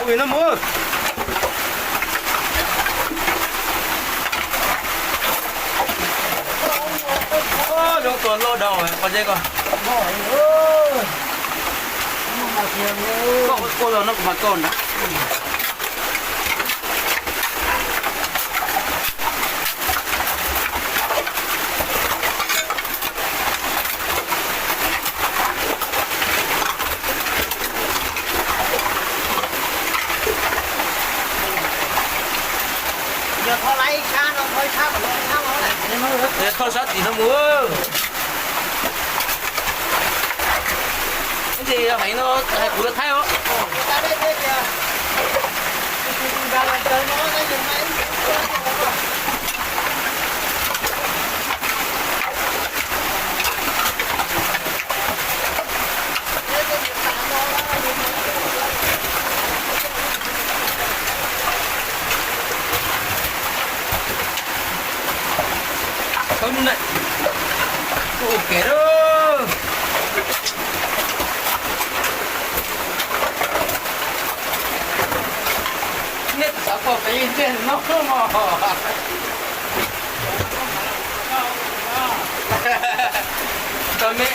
Vim no mus. Zoo tua loj dau qhov zeb ko. Koj ua los no kuv mam koj na. Thoj sab tim no mus. Ib ntsis heev no hais kuv thaij os. Ub, kev lawm. Nej xav pom peb yeej ntej no mog. Tau me.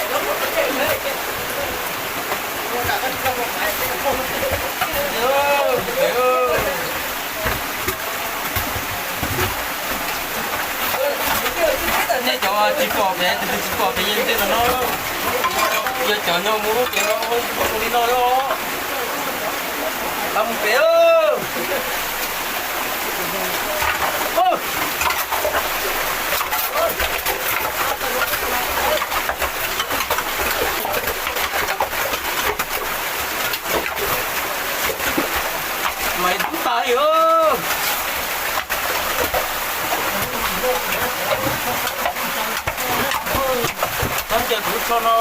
Nej cov tsis pom peb, tus twg tsis pom peb yeej ntej no no. Yog cov nyob mus lub kev no, ua li no os. Tau mus pem. Mas dub tas li os. Tab sis kuv tso no,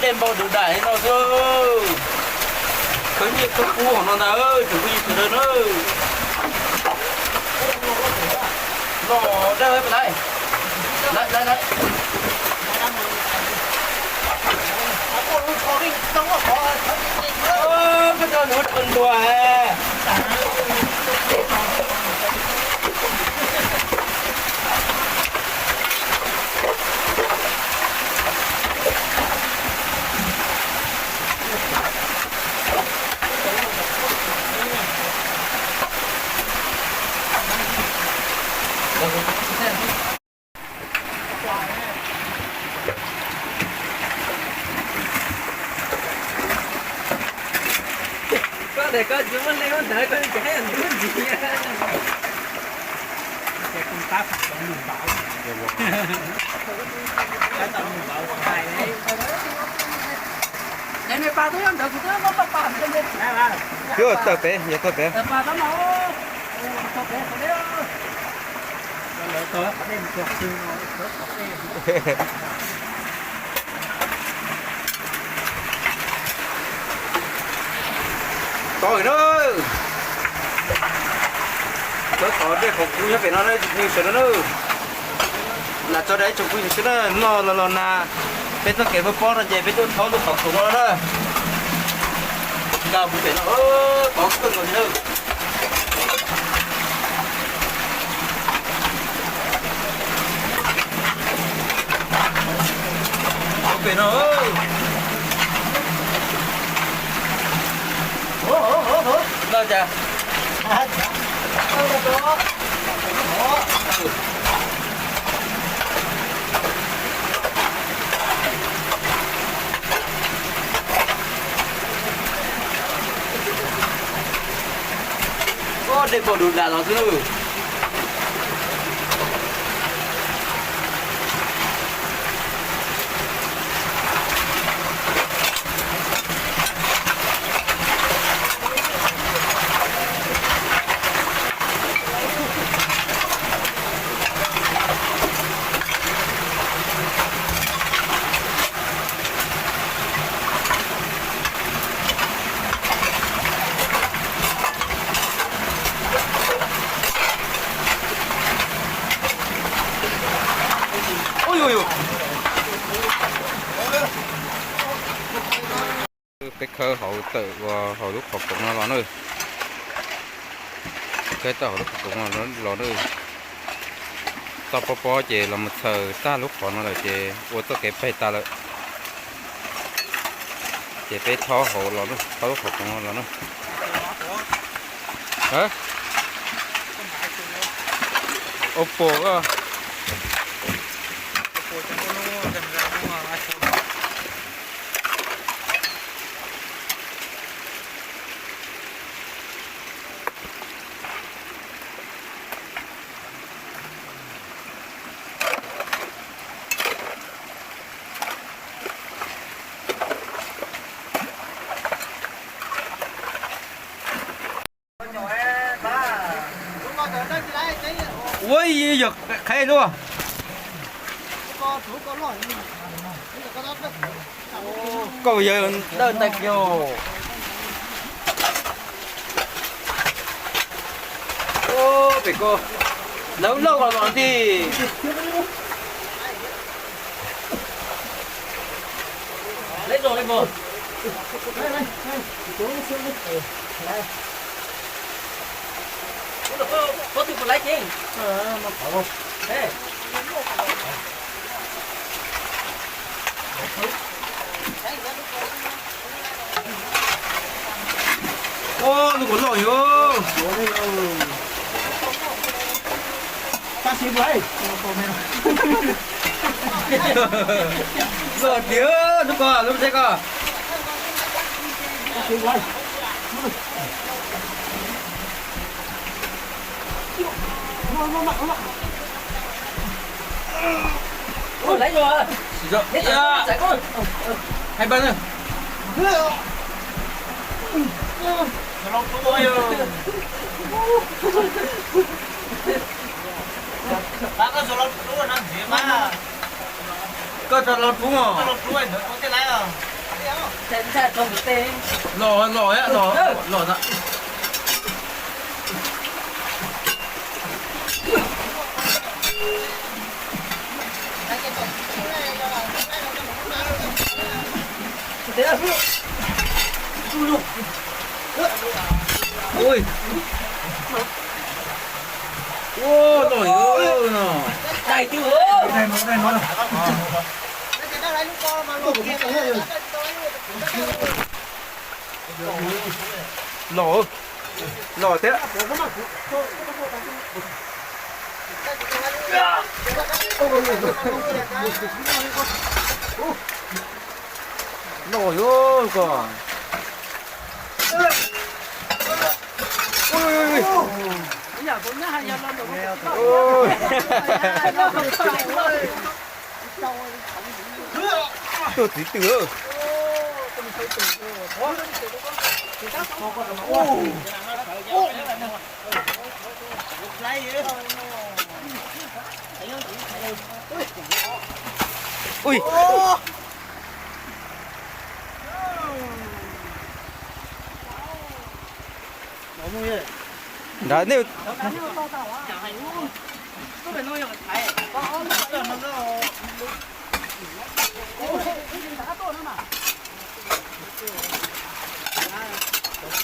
dej npau dub dais li no xwb. Khwv nyiaj khwv kub hauv no ntag tsoom phooj ywg sawv daws na. No, dab, lawv, lawv, lawv. Koj coj nws ua ntua. Koj tias koj tsis muaj neeg ua ntawd koj tseem hais ntawd ntxiv. Twb tawm pem, yog tawm pem. Tau na, txog tom dej qhov kub nyob pem no na tsoom phooj ywg sawv daws na. Lam tso rau tsoom phooj ywg sawv daws noj los los na, peb txoj kev muaj pob no ces peb tuaj thauj lub qhov kub no na. Nkag mus pem no, tod kawg nkaus li na. Pem no, no cas. Dej npau dub dais los xwb. Peb khawb hauv tawm ua hauv lub qhov koov no los na. Khawb tawm hauv lub qhov koov no los na. Txog pob pob ces los mus txhaws tag lub qhov no lawm ces ua txoj kev peg tas lawm. Ces peb thob hauv los, thob lub qhov koov no los na. Oppo. Ua yog qheb luaj. Koj yawg dawb ntag kiag. Pem ko lawv lauj los los ntij. Lub ko loj yog. Loj tiag lub ko, lub teb ko. Ua, laiv zuag. Ua, laiv zuag. Hais npawg na. Koj tso los rub os. Los, los, los, los. Ui. Ua, no, no. Los, los thiab. Los yuav ko. Tuaj txiv twm. Ui. Nrad nej.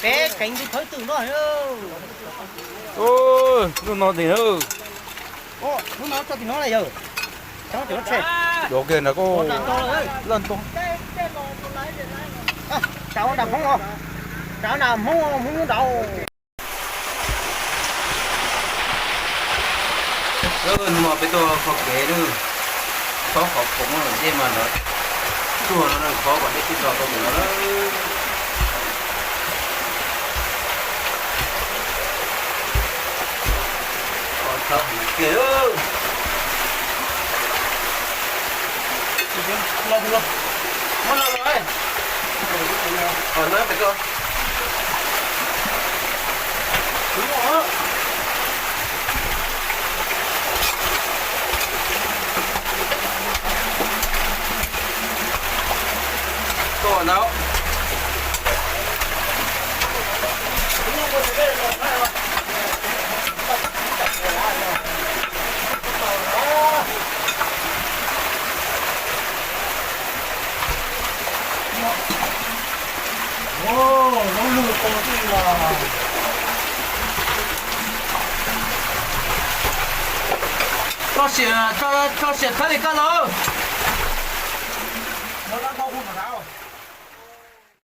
Peb keev tus thawb twm no. Lub no tim na. Lub no tso tim no yawg. Cov kiag nrad ko. Laj ntoo. Rau nram Hmoob os. Rau nram Hmoob, Hmoob nrad. Hnub no peb tuaj kho kev na, thob qhov koov no dej mas lawv tuag no na, khob kom dej tib tso tau mus no na. Thawb heev kiag. Los, los, muab los los. Los pem ko. Tuaj no. Tso sia, tso sia thawb li koj lauj.